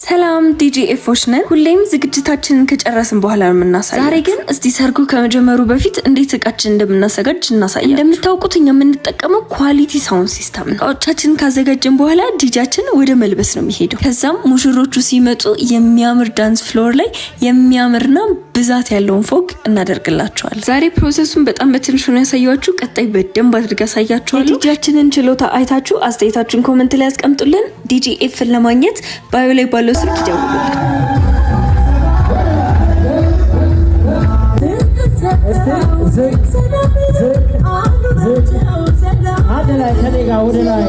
ሰላም፣ ዲጄ ኤፎች ነን። ሁሌም ዝግጅታችንን ከጨረስን በኋላ ነው የምናሳያችሁ። ዛሬ ግን እስቲ ሰርጉ ከመጀመሩ በፊት እንዴት እቃችን እንደምናዘጋጅ እናሳያችሁ። እንደምታውቁት እኛ የምንጠቀመው quality sound system ነው። እቃዎቻችንን ካዘጋጀን በኋላ ዲጃችን ወደ መልበስ ነው የሚሄደው። ከዛም ሙሽሮቹ ሲመጡ የሚያምር dance floor ላይ የሚያምርና ብዛት ያለውን fog እናደርግላቸዋለን። ዛሬ process ኡን በጣም በትንሹ ነው ያሳያችሁ። ቀጣይ በደንብ አድርጌ አሳያችኋለሁ። የዲጃችንን ችሎታ አይታችሁ አስተያየታችሁን comment ላይ ያስቀምጡልን። ዲጄ ኤፍን ለማግኘት bio ላይ ባለው ስልክ ይደውሉልን። አንድ ላይ ከኔ ጋር ወደ ላይ።